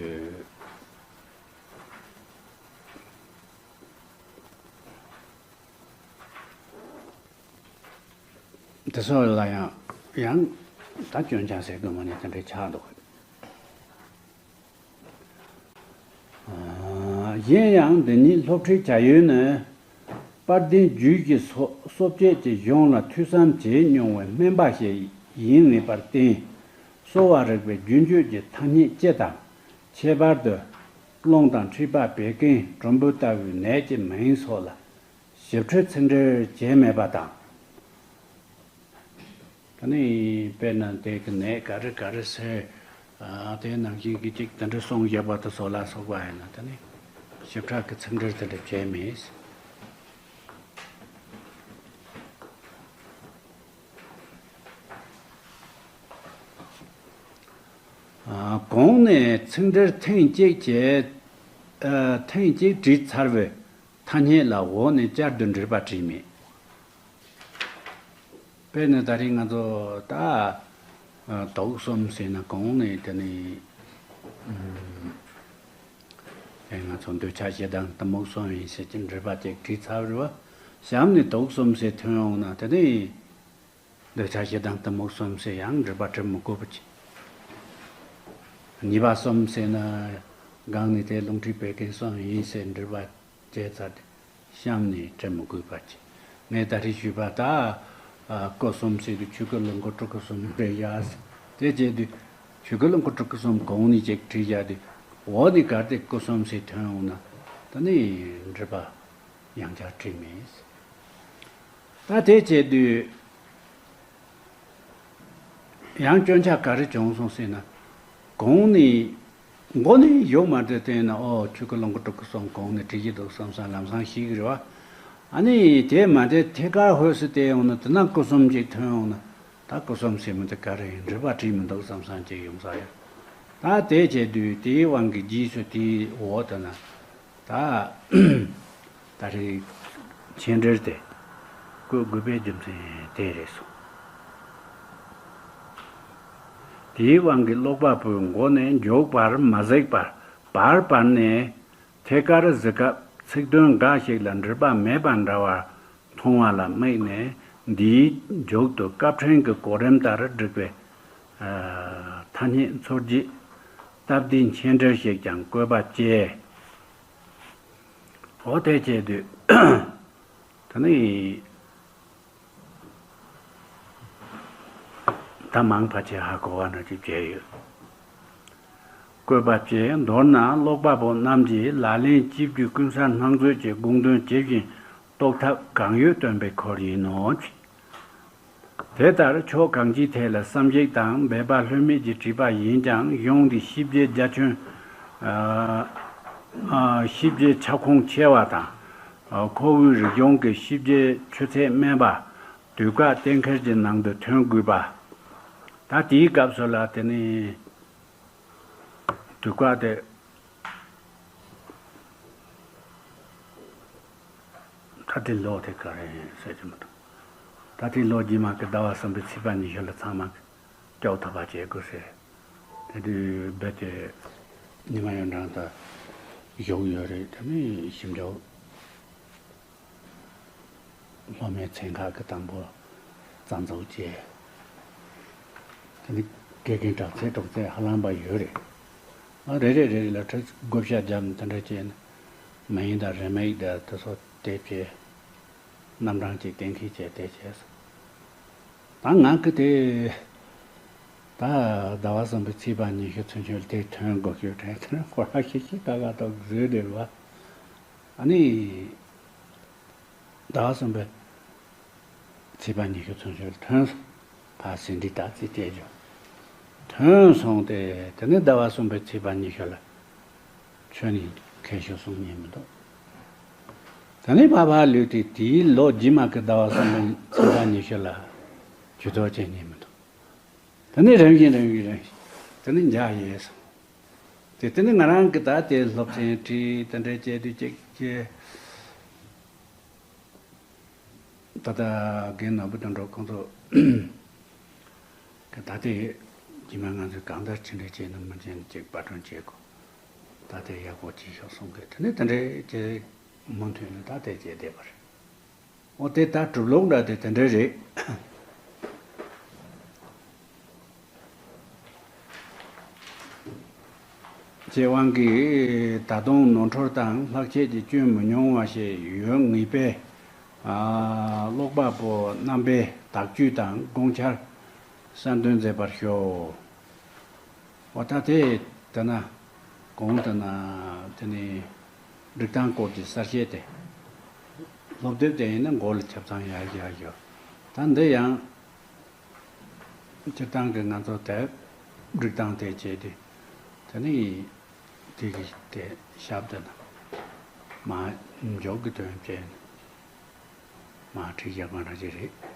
དེ་ཚོ་ལ་ཡང་ཡང་ད་སྐྱོན་ཆ་ཟེར་དགོས་མ་ནི་དེ་འདྲའི་ཆགས་འདུག་ཨ། གཞན་ཡང་འདི་ཉིད་སློབ་ཁྲིད་བྱ་ཡུལ་ནི། དཔལ་ལྡན་རྒྱུད་ཀྱི་སོ་སོ་བཅད་ཀྱི་གཞུང་ལ་ཐོས་བསམ་བྱེད་མྱོང་བའི་སྨན་པ་ཞིག་ཡིན་ངེས་པར་བརྟེན། གསོ་བ་རིག་པའི་རྒྱུན་སྤྱོད་ཀྱི་ཐ་སྙད་སྤྱི་དང་། ཁྱད་པར་དུ། རླུང་དང་མཁྲིས་པ་བད་ཀན་གྲུམ་བུ་ལྟ་བུའི་ནད་ཀྱི་མིང་སོགས་ལ། ཞིབ་ཕྲའི་ཚིག་འགྲེལ་བྱས་མེད་པ་དང་། ད་ནི་དཔེར་ན་དེ་གི་ནད་ག་རེ་ག་རེ་ཟེར། ཨ། དེ་ནང་བཞིན་གྱི་ཅིག་དེ་འདྲ་གསུངས་བཞག་པ་དེ་ཚོ་ལ་སོགས་པ་ཡིན་ན་ད་ནི་ཞིབ་ཕྲ་གི་ཚིག་འགྲེལ་དེ་འདྲ་བྱས་མེད། ཨ། གོང་ནས་ཚིག་འགྲེལ་ཐེངས་གཅིག་བྱས། ཨ། ཐེངས་གཅིག་བྲིས་ཚར་བའི་ཐ་སྙད་ལ་འོག་ནས་བསྐྱར་དུ་འགྲེལ་པ་བྲིས་མེད། དཔེར་ན་ད་རེས་ང་ཚོ་ད་ཨ་དུག་གསུམ་ཟེར་ན་གོང་ནས་དེ་ནས་ཨ་ང་ཚོ་འདོད་ཆགས་ཞེ་སྡང་གཏི་མུག་གསུམ་ཡིན་ཟེར་གྱི་འགྲེལ་པ་ཅིག་བྲིས་ཚར་བ་རེད་བ། གཤམ་ནས་དུག་གསུམ་ཟེར་ཐོན་འོང་ན་དེ་ནས། འདོད་ཆགས་ཞེ་སྡང་གཏི་མུག་གསུམ་ཟེར་ཡང་འགྲེལ་པ་བྲི་མི་དགོས་པ་ཅིག་ཉེས་པ་གསུམ་ཟེར་ན་སྒང་ནས་དེ་རླུང་མཁྲིས་བད་ཀན་གསུམ་ཡིན་ཟེར་འགྲེལ་པ་བྱས་ཚར་ཏེ་གཤམ་ནས་བྲི་མི་དགོས་པ་ཅིག་ངས་ད་རེས་ཞུས་པ་ད་སྐུ་གསུམ་ཟེར་དུས་ཆོས་སྐུ་རླུང་སྐུ་སྤྲུལ་སྐུ་གསུམ་རེད་ཡ། དེ་བྱས་དུས་ཆོས་སྐུ་རླུང་སྐུ་སྤྲུལ་སྐུ་གསུམ་གོང་ནས་ཅིག་བྲིས་བཞག་དུས་འོག་ནས་ག་རེ་སྐུ་གསུམ་ཟེར་ཐོན་འོང་ན་ད་ནི་འགྲེལ་པ། ཡང་བསྐྱར་བྲིས་མེད། ད་དེ་བྱས་དུས་ཡང་སྐྱོན་ཆ་ག་རེ་བྱུང་སོང་ཟེར་ན། གོང་ནས་མགོ་ནས་ཡོག་མ་བྲིས་བསྟན་ན་ཨོ་ཆོས་སྐུ་རླུང་སྐུ་སྤྲུལ་སྐུ་གསུམ་གོང་ནས་བྲིས་ཀྱི་འདུག་བསམ་བསམ་ལམ་སང་ཤེས་ཀྱི་རེད་བ། ཨ་ནི་དེ་མ་དེ་ཐད་ཀར་ཧོས་སུ་བལྟས་ཡོང་ན་དེ་ན་སྐུ་གསུམ་ཅིག་ཐོན་ཡོང་ན། ད་སྐུ་གསུམ་ཟེར་མི་དེ་ག་རེ་ཡིན། འགྲུལ་པ་བྲིས་མི་འདུག་བསམ་བསམ་ཅིག་ཡོང་ས་ཡོད། ད་དེ་བྱས་དུས་དེའི་དབང་གིས་རྗེས་སུ་དེའི་འོག་དེ་ན། ད་ད་རེས་མཆན་འགྲེལ་དེ་བཀོད་དགོས་པའི་རྒྱུ་མཚན་དེ་རེད་སོང་། དེའི་དབང་གིས་ཀློག་པ་པོའི་མགོ་ནས་མཇུག་བར་མ་གཟིགས་པར་བར་བར་ནས་ཐད་ཀར་གཟིགས་སྐབས་ཚིག་དོན་འགའ་ཞིག་ལ་འགྲུལ་པ་མེད་པ་འདྲ་བར་མཐོང་བ་ལ་དམིགས་ནས། འདིའི་མཇུག་ཏུ་སྐབས་ཕྲེང་གི་གོ་རིམ་ལྟར་བསྒྲིགས་པའི་ཐ་སྙད་མཚོ་རྒྱུད་སྟབས་བདེའི་མཆན་འགྲེལ་ཞིག་ཀྱང་བཀོད་པ་བཅས། འོ་དེ་བྱས་དུས་དེ་ནི། ད་མང་ཕལ་ཆེར་ཧ་གོ་བ་འདྲ་ཅིག་བྱས་ཡོད། བཀོད་པ་བཅས། མདོར་ན་ཀློག་པ་པོ་རྣམས་ཀྱིས་ལག་ལེན་སྤྱི་རྒྱུ་ཀུན་གསལ་སྣང་མཛོད་ཀྱི་དགོངས་དོན་ཇི་བཞིན་རྟོགས་ཐབས་གང་ཡོད་སྟོན་པའི་ཁུལ་ཡིན་ནོ། དེ་ལྟར་ཕྱོགས་གང་ཅིའི་ཐད་ལ་བསམ་གཞིག་དང་འབད་པ་ལྷོད་མེད་ཀྱིས་བྲིས་པ་ཡིན་ཀྱང་། གཞུང་འདི་ཞིབ་རྒྱས་རྒྱ་ཁྱོན། ཨ། ཨ། ཞིབ་རྒྱས་ཁྱབ་ཁོངས་ཆེ་བ་དང་། ཨ། ཁོ་བོའི་རིག་གཞུང་གི་ཞིབ་རྒྱས་ཆུ་ཚད་དམན་པ། དུས་བཀག་གཏན་འཁེལ་གྱི་ནང་དུ་ཐོན་དགོས་པ། ད་དེའི་སྐབས་སུ་ལ་དེ་ནི་དུས་བཀག་དེ། ད་ལྟའི་ལོ་དེ་ག་རེ་ཟེར་གྱི་མི་འདུག་ད་ལྟའི་ལོ་རྗེས་མ་གི་ཟླ་བ་གསུམ་པའི་ཚེས་པ་ཉི་ཤུ་ལ་ཚང་མ་སྐྱོབ་ཐུབ་པ་བྱེད་དགོས་ཟེར། དེ་དུས་རྦད་དེ་ཉི་མ་ཡོད་འགྲང་དུ་བཞུགས་ཡོད་རེད། དེ་ནས་ཞིབ་འཇུག་སློབ་མའི་ཚན་ཁག་གི་དང་པོ་རྩ་འཛུགས་བྱས། དེ་ནི་དགེ་རྒན་གྲགས་ཚད་གྲོགས་ཚད་ཧ་ལམ་པ་ཡོད་རེད། ཨ། རེ་རེ་རེ་རེ་ལ་ཁྲིད་བགོ་བཤའ་བརྒྱབ་ནས་དེ་འདྲ་བྱས་ནས་མ་ཡིན་དང་རེ་མིག་དང་དེ་ཚོ་དེབ་བྱས། རྣམ་གྲངས་ཅིག་གཏན་འཁེལ་བྱས་དེ་བྱས་སོང་། ད་ང་གི་དེ་ད་ཟླ་བ་གསུམ་པའི་ཚེས་པ་ཉི་ཤུ་ཚུན་ཆོད་དེ་ཐོན་དགོས་ཀྱི་རེད། དེ་ནི་ཁོ་རང་ཤི་ཤི་ཀ་ཀ་ཏོག་བཟོས་བསྡད་པ། ཨ་ནི། ཟླ་བ་གསུམ་པའི་ཚེས་པ་ཉི་ཤུ་ཚུན་ཆོད་ཐོན་སོང་། ཕར་ཟིན་བྲིས་ཏག་ཙི་སྤྲད་རྒྱུ་ཐོན་སོང་སྟེ། དེ་ནས་ཟླ་བ་གསུམ་པའི་ཚེས་པ་ཉི་ཤུ་ལ་ཁྱོན་ནས་མཁས་ཤོས་གསུང་མཁན་མི་འདུག་དེ་ནས་ཕར་ཕར་ལུས་ཏེ། དེའི་ལོ་རྗེས་མ་གི་ཟླ་བ་གསུམ་པའི་ཚེས་པ་ཉི་ཤུ་ལ་ཇུས་གཏོགས་བྱེད་མཁན་མི་འདུག་དེ་ནས་རིམ་བཞིན་རིམ་བཞིན་རིམ་བཞིན་དེ་ནས་འཇགས་ཡལ་སོང་། དེ་དེ་ནས་ང་རང་གི་ད་དེ་སློབ་ཚན་ཁྲིད་དེ་འདྲ་བྱས་དུས་ཅིག་ཅིག་ད་ལྟ་རྒན་ནོར་བུ་དོན་གྲུབ་ཁོང་ཚོ་གི་ད་ལྟའི་རྗེས་མ་ང་ཚོས་གང་ལྟར་ཕྱི་འབྲེལ་བྱས་ན་མི་འཇོན་ཅིག་པར་སྐྲུན་བྱེད་དགོས། ད་ལྟའི་ཡག་པོ་བྱས་ཤོག་གསུང་གི། དེ་ནས་དེ་འདྲའི་ཅིག་མུ་མཐུད་ནས་ད་ལྟའི་བྱས་བསྡད་པ་རེད། འོ་དེ་ད་གྲུབ་ལུགས་འདྲ་དེ་དེ་འདྲ་རེད། ཅེས་དབང་གིས་ད་དུང་ནོར་འཁྲུལ་དང་ལྷག་ཆད་ཀྱི་སྐྱོན་མི་ཉུང་བ་ཞིག་ཡོད་ངེས་པས། ཨ། ཀློག་པ་པོ་རྣམ་པས་དག་བཅོས་དང་དགོངས་འཆར་གསལ་འདོན་མཛད་པར་ཞུ། འོ་ད་དེ་ལྟ་ན་གོང་ལྟ་ན་དེ་ནི་སྒྲིག་སྟངས་སྐོར་གྱི་གསལ་བཤད་དེ། སློབ་དེབ་དེ་ཡིན་ན་མགོ་ལ་ཆ་ཚང་ཡར་བཞག་ཡོད། ད་འདི་ཡང་སྤྱིར་བཏང་གི་ང་ཚོ་དེབ་སྒྲིག་སྟངས་དེ་བྱས་ཏེ། དེ་ནི་དེ་གི་དེ་ཞབས་དེ་ན་མ་འཇོག་གི་དོན་བྱས་ནས་མ་ཁྲིད་བཞག་པ་འདྲ་ཅིག་རེད།